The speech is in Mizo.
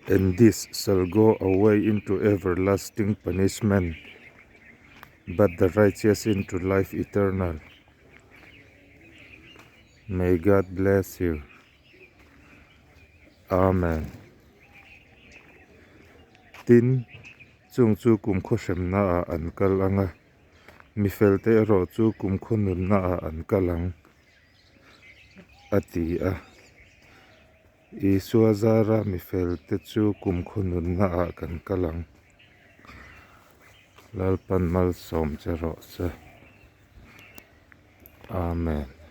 And these shall go away into everlasting punishment, but the righteous into life eternal. May God bless you. Amen. Tin, chung chu kumkhaw hremnaah an kal ang a, mi felte erawh chu kumkhaw nunnaah an kal ang, a ti a. Isua zara mi felte chu kumkhaw nunnaah kan kal ang. Lalpan malsawm che rawh se. Amen.